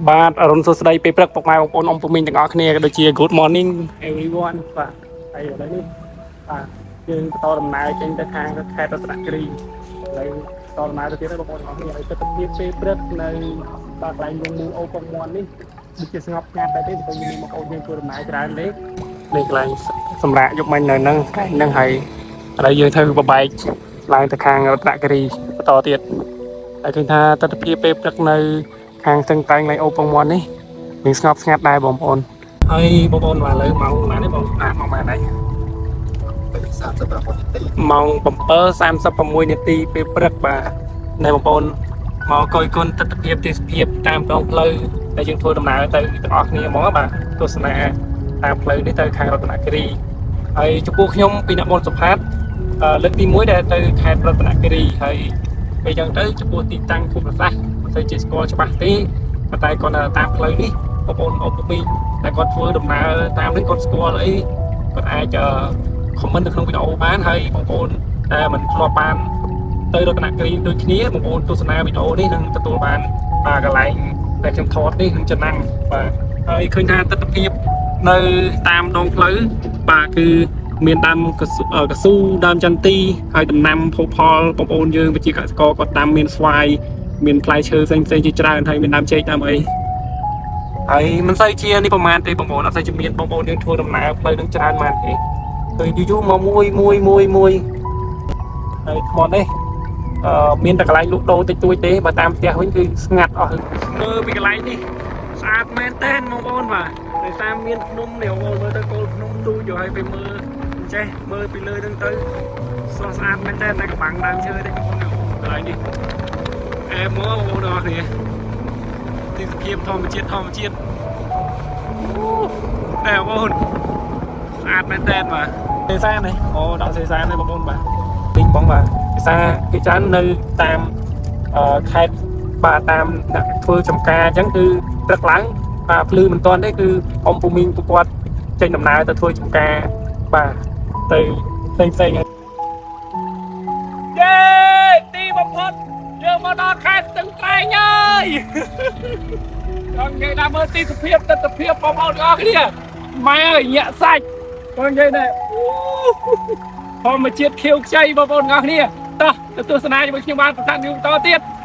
បាទអរុណសួស្តីពេលព្រឹកពុកម៉ែបងប្អូនអ៊ំពូមីងទាំងអស់គ្នាក៏ដូចជា Good morning everyone បាទហើយឥឡូវនេះបាទយើងបន្តដំណើរចេញទៅខាងខេត្តរតនគិរីឥឡូវបន្តដំណើរទៅទៀតហើយបងប្អូនទាំងអស់គ្នាហើយទស្សនវិជ្ជាពេលព្រឹកនៅបាទកន្លែងវងមូលអូពងមន់នេះដូចជាស្ងប់ស្ងាត់ដែរទេព្រោះមានបងប្អូនយើងធ្វើដំណើរច្រើនទេនេះកន្លែងសម្រាប់យប់មិញនៅហ្នឹងកន្លែងហ្នឹងហើយឥឡូវយើងធ្វើបបែកឡើងទៅខាងរតនគិរីបន្តទៀតហើយឃើញថាទស្សនវិជ្ជាពេលព្រឹកនៅ ខាងស្ទឹងត្រែងឡៃអូពងមន់នេះនឹងស្ងប់ស្ងាត់ដែរបងប្អូនហើយបងប្អូនបាទឥឡូវម៉ោងប៉ុន្មានទេបងអាម៉ោងប៉ុន្មានដែរ 36នាទី ម៉ោង7:36នាទីពេលព្រឹកបាទណែបងប្អូនមកកយគុណទស្សនភាពទេសភាពតាមដងផ្លូវដែលយើងធ្វើដំណើរទៅទាំងអស់គ្នាហ្មងបាទទស្សនាតាមផ្លូវនេះទៅខាងរតនគិរីហើយចំពោះខ្ញុំពីអ្នកមុនសុផាតលើកទី1ដែលទៅខេត្តរតនគិរីហើយពេលចឹងទៅចំពោះទីតាំងភូមិសាស្ត្រមិនសូវជាស្គាល់ច្បាស់ទេប៉ុន្តែគាត់នៅតាមផ្លូវនេះបងប្អូនអ៊ំពូមីងតែគាត់ធ្វើដំណើរតាមនេះគាត់ស្គាល់អីគាត់អាច comment នៅក្នុងវីដេអូបានហើយបងប្អូនដែលមិនធ្លាប់បានទៅរតនគិរីដូចគ្នាបងប្អូនទស្សនាវីដេអូនេះនឹងទទួលបានបាទកន្លែងដែលខ្ញុំថតនេះនឹងចំណាំងបាទហើយឃើញថាទស្សនភាពនៅតាមដងផ្លូវបាទគឺមានដើមកស៊ូកស៊ូដើមចន្ទីហើយដំណាំភោផលបងប្អូនយើងប្រជាកសិករគាត់ដាំមានស្វាយមានផ្លែឈើផ្សេងផ្សេងៗជាច្រើនហើយមានដើមចេកដើមអីហើយមិនសូវជានេះប្រហែលទេបងប្អូនអត់សូវជាមានបងប្អូនយើងធ្វើដំណើរផ្លូវនឹងច្រើនម៉ានទេ ទៅយូរយូរមកមួយមួយមួយមួយហើយថ្មនេះអឺមានតែកន្លែងលក់ដូរតិចតួចទេបើតាមផ្ទះវិញគឺស្ងាត់អស់មើលពីកន្លែងនេះស្អាតមែនតើបងប្អូនបាទដោយសារមានភ្នំនេះបងប្អូនមើលទៅគោលភ្នំទូចយកឲ្យไปមើលចេះមើលពីលើហ្នឹងទៅស្រស់ស្អាតមែនតើតែកំបាំងដើមឈើទេបងប្អូនកន្លែងនេះអែមមកបងប្អូនទាំងអស់គ្នាទេសភាពធម្មជាតិធម្មជាតិអូតែបងប្អូនស្អាតមែនតើបាទ សេសាននេះអូដាក់សេសាននេះបងប្អូនបាទទិញបងបាទភាសាគេច្រើននៅតាមអឺខេត្តបាទតាមអ្នកធ្វើចំការអញ្ចឹងគឺព្រឹកឡើងបាទភ្លឺមិនតាន់ទេគឺអ៊ំពូមីងពួកគាត់ចេញដំណើរទៅធ្វើចំការបាទទៅផ្សេងផ្សេងយេទីបំផុតយើងមកដល់ខេត្តស្ទឹងត្រែងហើយចង់និយាយថាមើលទីសភាពទស្សនភាពបងប្អូនទាំងអស់គ្នាម៉ែអើយញាក់សាច់ចង់និយាយថាអូ ធម្មជាតិខៀវខ្ចីបងប្អូនទាំងអស់គ្នាតោះទៅទស្សនាជាមួយខ្ញុំបានប្រសាទយូរបន្តទៀត។